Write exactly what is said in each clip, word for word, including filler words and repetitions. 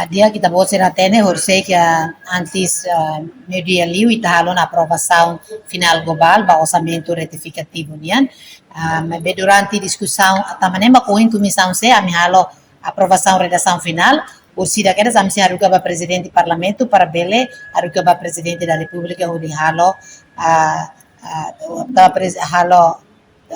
Di'ak, ita-boot sira hatene, horisehik, ah, antes, ah, meiudia liu, ita halo ona aprovasaun finál globál ba orsamentu retifikativu nian. Ah, maibé durante diskusaun, tanba ne'e mak ohin komisaun C, ami halo aprovasaun redasaun finál, orsida kedas ami sei haruka ba Prezidente Parlamentu para bele haruka ba Prezidente da Repúblika hodi halo, ah, ah, ba prez-, halo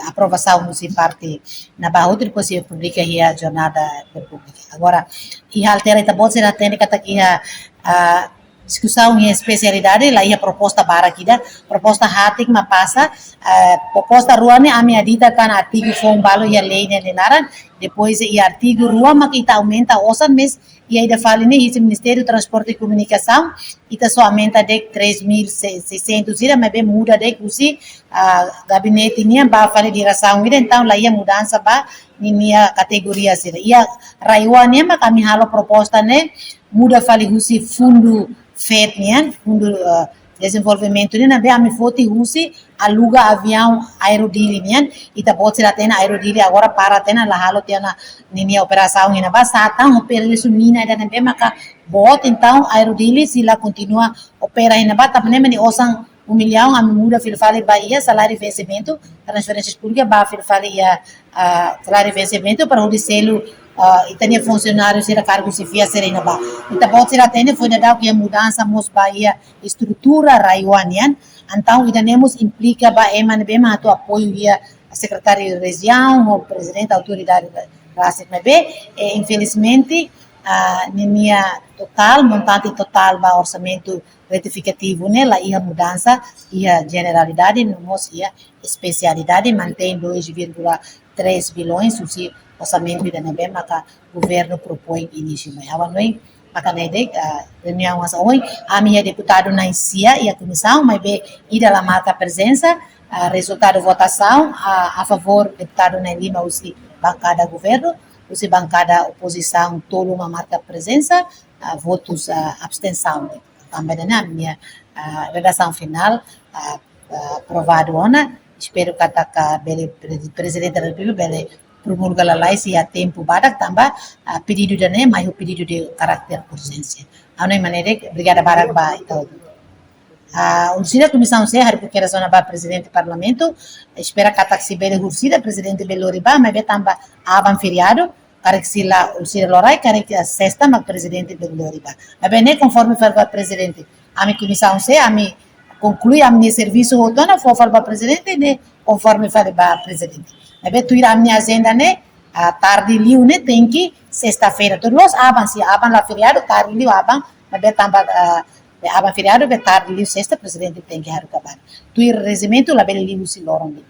aprovasaun husi parte ne'ebá hotu, depois sei publika iha Jornál da Repúblika. Agora, iha altera, ita-boot sira hatene katak iha, ah, diskusaun iha espesialidade, la iha proposta barak ida, proposta haat mak pasa, ah, proposta rua ne'e ami edita tan artigu foun balu iha lei ne'e nia laran, depois iha artigu rua mak ita aumenta osan, mas iha ida fali ne'e husi Ministériu Transporte e Komunikasaun, ita só aumenta de'it três mil e seiscentos sira, maibé muda de'it husi, ah, gabinete nian ba fali diresaun ida, entaun la iha mudansa ba ninia kategoria sira. Iha RAEOA nian mak ami halo proposta ne'e muda fali husi fundu FED nian, fundu, ah, dezenvolvimentu nian, ne'ebé ami foti husi aluga aviaun Aero Dili nian, ita-boot sira hatene Aero Dili agora para tiha ona, la halo tiha ona ninia operasaun iha ne'ebá, sá tan operasaun mina ida ne'ebé maka boot, entaun Aero Dili sei la kontinua opera iha ne'ebá, tanba ne'e mak nia osan um milhão ami muda fila fali ba iha saláriu vensimentu, transferénsia públika ba fila fali iha, ah, saláriu vensimentu para hodi selu, ah, ita-nia funsionáriu sira, kargu xefia sira iha ne'ebá. Ita-boot sira hatene foin daudauk iha mudansa mós ba iha estrutura RAEOA nian, entaun ida-ne'e mós implika ba ema ne'ebé mak atu apoiu iha Sekretáriu Rejiaun ou Prezidente Autoridade rasik, maibé, eh, infelizmente, ah, ninia totál, montante totál ba orsamentu retifikativu ne'e la iha mudansa, iha jeneralidade no mós iha espesialidade, mantein dois vírgula três bilhões husi orsamentu ida ne'ebé maka governu propoin inísiu mai. Ha'u hanoin maka ne'e de'it, ah, reuniaun hanesan ohin, ami iha deputadu na'in-sia iha komisaun, maibé ida la marka prezensa, ah, rezultadu votasaun, ah, a favór deputadu na'in-lima husi bankada governu, husi bankada opozisaun tolu mak marka prezensa, ah, votus, ah, abstensaun. Tanba ne'e ami-nia, ah, redasaun finál, ah, ah, aprovadu ona, espera katak, ah, bele pre-, Prezidente da Repúblika bele promulga lalais iha tempu badak tanba, ah, pedidu ida-ne'e mai ho pedidu de karáter urjénsia. Ha'u hanoin mak ne'e de'it, obrigada barak ba ita hotu. Ah, orsida komisaun C haruka kedas ona ba Prezidente Parlamentu, espera katak se bele orsida Prezidente bele lori ba, maibé tanba aban feriadu, karik se la orsida lori, karik sesta mak Prezidente bele lori ba. Maibé ne'e konforme fali ba Prezidente. Ami komisaun C, ami konklui ami-nia servisu hotu ona, fó fali ba Prezidente, ne'e konforme fali ba Prezidente. Maibé tuir ami-nia ajenda ne'e, ah, tarde liu ne'e tenke sesta-feira. Tuir loos aban, se aban la feriadu, tarde liu aban, maibé tanba, ah, aban feriadu, be tarde liu sesta, Prezidente tenke haruka ba. Tuir rejimentu labele liu husi loron liu.